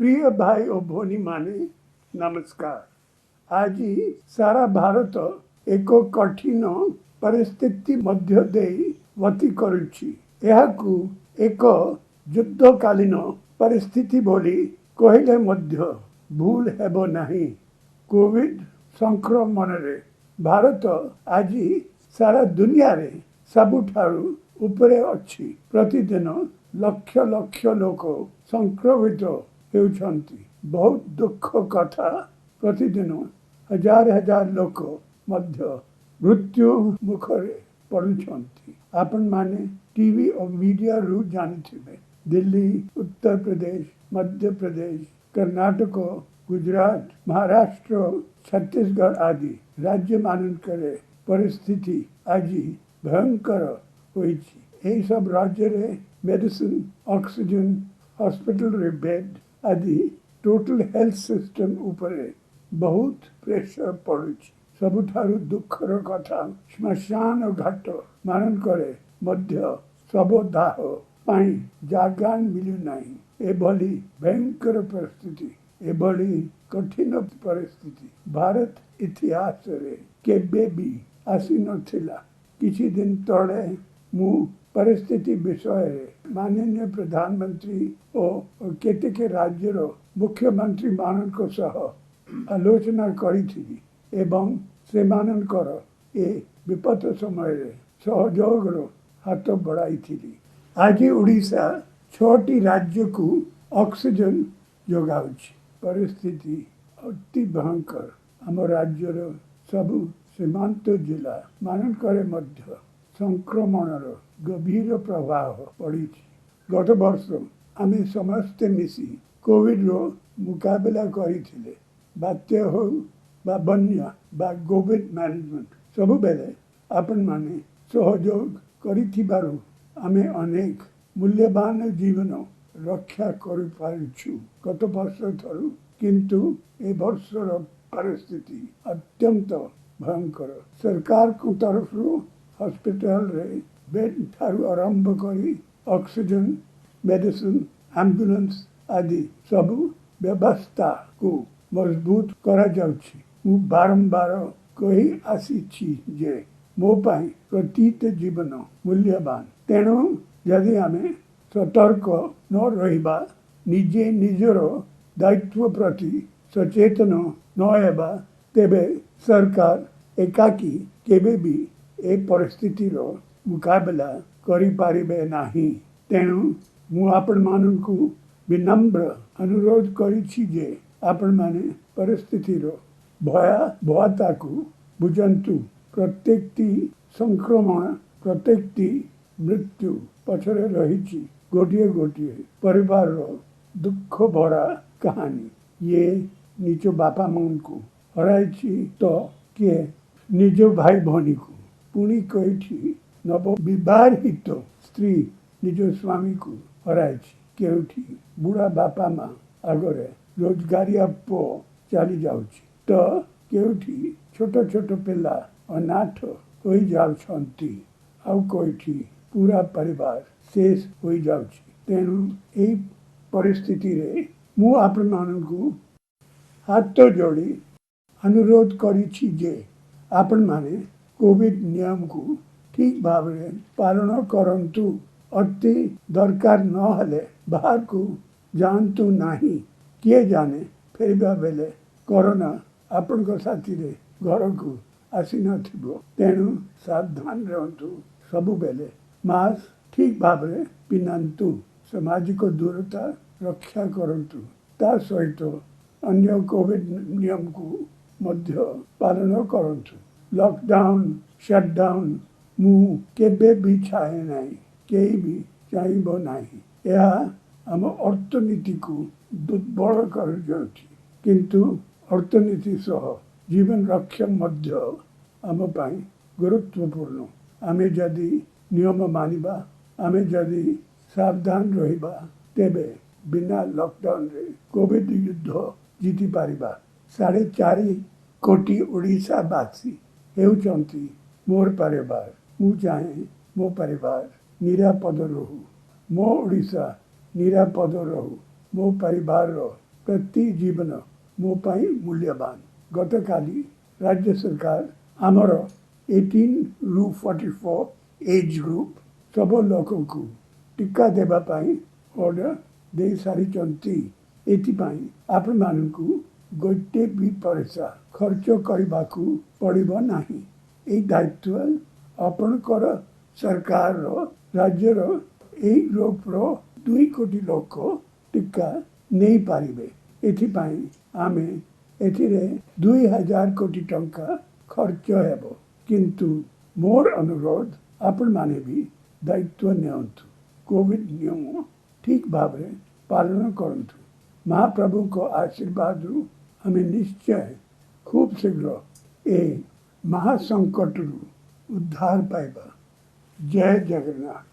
ପ୍ରିୟ ଭାଇ ଓ ଭଉଣୀମାନେ, ନମସ୍କାର। ଆଜି ସାରା ଭାରତ ଏକ କଠିନ ପରିସ୍ଥିତି ମଧ୍ୟ ଦେଇ ଗତି କରୁଛି। ଏହାକୁ ଏକ ଯୁଦ୍ଧକାଳୀନ ପରିସ୍ଥିତି ବୋଲି କହିଲେ ମଧ୍ୟ ଭୁଲ ହେବ ନାହିଁ। କୋଭିଡ ସଂକ୍ରମଣରେ ଭାରତ ଆଜି ସାରା ଦୁନିଆରେ ସବୁଠାରୁ ଉପରେ ଅଛି। ପ୍ରତିଦିନ ଲକ୍ଷ ଲକ୍ଷ ଲୋକ ସଂକ୍ରମିତ ହେଉଛନ୍ତି। ବହୁତ ଦୁଃଖ କଥା, ପ୍ରତିଦିନ ହଜାର ହଜାର ଲୋକ ମଧ୍ୟ ମୃତ୍ୟୁ ମୁଖରେ ପଡୁଛନ୍ତି। ଆପଣମାନେ ଟିଭି ଓ ମିଡିଆରୁ ଜାଣିଥିବେ, ଦିଲ୍ଲୀ, ଉତ୍ତରପ୍ରଦେଶ, ମଧ୍ୟପ୍ରଦେଶ, କର୍ଣ୍ଣାଟକ, ଗୁଜରାଟ, ମହାରାଷ୍ଟ୍ର, ଛତିଶଗଡ଼ ଆଦି ରାଜ୍ୟମାନଙ୍କରେ ପରିସ୍ଥିତି ଆଜି ଭୟଙ୍କର ହୋଇଛି। ଏହିସବୁ ରାଜ୍ୟରେ ମେଡିସିନ, ଅକ୍ସିଜେନ, ହସ୍ପିଟାଲରେ ବେଡ୍ ଆଦି ଟୋଟାଲ ହେଲ୍ଥ ସିଷ୍ଟମ ଉପରେ ବହୁତ ପ୍ରେସର ପଡୁଛି। ସବୁଠାରୁ ଦୁଃଖର କଥା, ଶ୍ମଶାନ ଘାଟ ମାନଙ୍କରେ ମଧ୍ୟ ଶବଦାହ ପାଇଁ ଜାଗା ମିଳୁନାହିଁ। ଏଭଳି ଭୟଙ୍କର ପରିସ୍ଥିତି, ଏଭଳି କଠିନ ପରିସ୍ଥିତି ଭାରତ ଇତିହାସରେ କେବେ ବି ଆସିନଥିଲା। କିଛି ଦିନ ତଳେ ମୁଁ ପରିସ୍ଥିତି ବିଷୟରେ ମାନନୀୟ ପ୍ରଧାନମନ୍ତ୍ରୀ ଓ କେତେକ ରାଜ୍ୟର ମୁଖ୍ୟମନ୍ତ୍ରୀମାନଙ୍କ ସହ ଆଲୋଚନା କରିଥିଲି ଏବଂ ସେମାନଙ୍କର ଏ ବିପଦ ସମୟରେ ସହଯୋଗର ହାତ ବଢ଼ାଇଥିଲି। ଆଜି ଓଡ଼ିଶା 6ଟି ରାଜ୍ୟକୁ ଅକ୍ସିଜେନ ଯୋଗାଉଛି। ପରିସ୍ଥିତି ଅତି ଭୟଙ୍କର। ଆମ ରାଜ୍ୟର ସବୁ ସୀମାନ୍ତ ଜିଲ୍ଲା ମାନଙ୍କରେ ମଧ୍ୟ ସଂକ୍ରମଣର ଗଭୀର ପ୍ରଭାବ ପଡ଼ିଛି। ଗତ ବର୍ଷ ଆମେ ସମସ୍ତେ ମିଶି କୋଭିଡର ମୁକାବିଲା କରିଥିଲେ। ବାତ୍ୟା ହେଉ ବା ବନ୍ୟା ବା କୋଭିଡ ମ୍ୟାନେଜମେଣ୍ଟ, ସବୁବେଳେ ଆପଣମାନେ ସହଯୋଗ କରିଥିବାରୁ ଆମେ ଅନେକ ମୂଲ୍ୟବାନ ଜୀବନ ରକ୍ଷା କରିପାରିଛୁ ଗତ ବର୍ଷ ଠାରୁ। କିନ୍ତୁ ଏ ବର୍ଷର ପରିସ୍ଥିତି ଅତ୍ୟନ୍ତ ଭୟଙ୍କର। ସରକାରଙ୍କ ତରଫରୁ ହସ୍ପିଟାଲରେ ବେଡ୍ ଠାରୁ ଆରମ୍ଭ କରି ଅକ୍ସିଜେନ, ମେଡିସିନ, ଆମ୍ବୁଲାନ୍ସ ଆଦି ସବୁ ବ୍ୟବସ୍ଥାକୁ ମଜବୁତ କରାଯାଉଛି। ମୁଁ ବାରମ୍ବାର କହି ଆସିଛି ଯେ ମୋ ପାଇଁ ପ୍ରତିଟି ଜୀବନ ମୂଲ୍ୟବାନ। ତେଣୁ ଯଦି ଆମେ ସତର୍କ ନ ରହିବା, ନିଜେ ନିଜର ଦାୟିତ୍ୱ ପ୍ରତି ସଚେତନ ନ ହେବା, ତେବେ ସରକାର ଏକାକୀ କେବେ ବି ଏ ପରିସ୍ଥିତିର ମୁକାବିଲା କରିପାରିବେ ନାହିଁ। ତେଣୁ ମୁଁ ଆପଣମାନଙ୍କୁ ବିନମ୍ର ଅନୁରୋଧ କରିଛି ଯେ ଆପଣମାନେ ପରିସ୍ଥିତିର ଭୟାବହତାକୁ ବୁଝନ୍ତୁ। ପ୍ରତ୍ୟେକଟି ସଂକ୍ରମଣ, ପ୍ରତ୍ୟେକଟି ମୃତ୍ୟୁ ପଛରେ ରହିଛି ଗୋଟିଏ ଗୋଟିଏ ପରିବାରର ଦୁଃଖ ଭରା କାହାଣୀ। କିଏ ନିଜ ବାପା ମାଙ୍କୁ ହରାଇଛି ତ କିଏ ନିଜ ଭାଇ ଭଉଣୀକୁ। ପୁଣି କେଉଁଠି ନବବିବାହିତ ସ୍ତ୍ରୀ ନିଜ ସ୍ୱାମୀକୁ ହରାଇଛି, କେଉଁଠି ବୁଢ଼ା ବାପା ମା ଆଗରେ ରୋଜଗାରିଆ ପୁଅ ଚାଲିଯାଉଛି ତ କେଉଁଠି ଛୋଟ ଛୋଟ ପିଲା ଅନାଥ ହୋଇଯାଉଛନ୍ତି, ଆଉ କେଉଁଠି ପୁରା ପରିବାର ଶେଷ ହୋଇଯାଉଛି। ତେଣୁ ଏହି ପରିସ୍ଥିତିରେ ମୁଁ ଆପଣମାନଙ୍କୁ ହାତ ଯୋଡ଼ି ଅନୁରୋଧ କରିଛି ଯେ ଆପଣମାନେ କୋଭିଡ ନିୟମକୁ ଠିକ୍ ଭାବରେ ପାଳନ କରନ୍ତୁ। ଅତି ଦରକାର ନହେଲେ ବାହାରକୁ ଯାଆନ୍ତୁ ନାହିଁ। କିଏ ଜାଣେ, ଫେରିବା ବେଳେ କରୋନା ଆପଣଙ୍କ ସାଥିରେ ଘରକୁ ଆସିନଥିବ। ତେଣୁ ସାବଧାନ ରୁହନ୍ତୁ। ସବୁବେଳେ ମାସ୍କ ଠିକ୍ ଭାବରେ ପିନ୍ଧନ୍ତୁ, ସାମାଜିକ ଦୂରତା ରକ୍ଷା କରନ୍ତୁ, ତା ସହିତ ଅନ୍ୟ କୋଭିଡ ନିୟମକୁ ମଧ୍ୟ ପାଳନ କରନ୍ତୁ। ଲକଡାଉନ, ସଟଡାଉନ ମୁଁ କେବେ ବି ଚାହେଁ ନାହିଁ, କେହି ବି ଚାହିଁବ ନାହିଁ। ଏହା ଆମ ଅର୍ଥନୀତିକୁ ଦୁର୍ବଳ କରିଯାଉଛି। କିନ୍ତୁ ଅର୍ଥନୀତି ସହ ଜୀବନ ରକ୍ଷା ମଧ୍ୟ ଆମ ପାଇଁ ଗୁରୁତ୍ୱପୂର୍ଣ୍ଣ। ଆମେ ଯଦି ନିୟମ ମାନିବା, ଆମେ ଯଦି ସାବଧାନ ରହିବା, ତେବେ ବିନା ଲକଡାଉନରେ କୋଭିଡ ଯୁଦ୍ଧ ଜିତିପାରିବା। 4.5 କୋଟି ଓଡ଼ିଶାବାସୀ ହେଉଛନ୍ତି ମୋର ପରିବାର। ମୁଁ ଚାହେଁ ମୋ ପରିବାର ନିରାପଦ ରହୁ, ମୋ ଓଡ଼ିଶା ନିରାପଦ ରହୁ। ମୋ ପରିବାରର ପ୍ରତି ଜୀବନ ମୋ ପାଇଁ ମୂଲ୍ୟବାନ। ଗତକାଲି ରାଜ୍ୟ ସରକାର ଆମର 18 ରୁ 44 ଏଜ୍ ଗ୍ରୁପ୍ ସବୁ ଲୋକଙ୍କୁ ଟିକା ଦେବା ପାଇଁ ଅର୍ଡର ଦେଇସାରିଛନ୍ତି। ଏଥିପାଇଁ ଆପଣମାନଙ୍କୁ ଗୋଟେ ବି ପଇସା ଖର୍ଚ୍ଚ କରିବାକୁ ପଡ଼ିବ ନାହିଁ। ଏହି ଦାୟିତ୍ୱ ଆପଣଙ୍କର ସରକାରର। ରାଜ୍ୟର ଏହି ଗ୍ରୁପ୍ର 2 କୋଟି ଲୋକ ଟିକା ନେଇପାରିବେ। ଏଥିପାଇଁ ଆମେ ଏଥିରେ 2000 କୋଟି ଟଙ୍କା ଖର୍ଚ୍ଚ ହେବ। କିନ୍ତୁ ମୋର ଅନୁରୋଧ, ଆପଣମାନେ ବି ଦାୟିତ୍ୱ ନିଅନ୍ତୁ। କୋଭିଡ୍ ନିୟମ ଠିକ୍ ଭାବରେ ପାଳନ କରନ୍ତୁ। ମହାପ୍ରଭୁଙ୍କ ଆଶୀର୍ବାଦରୁ ଆମେ ନିଶ୍ଚୟ ଖୁବ୍ ଶୀଘ୍ର ଏ ମହାସଙ୍କଟରୁ ଉଦ୍ଧାର ପାଇବା। ଜୟ ଜଗନ୍ନାଥ।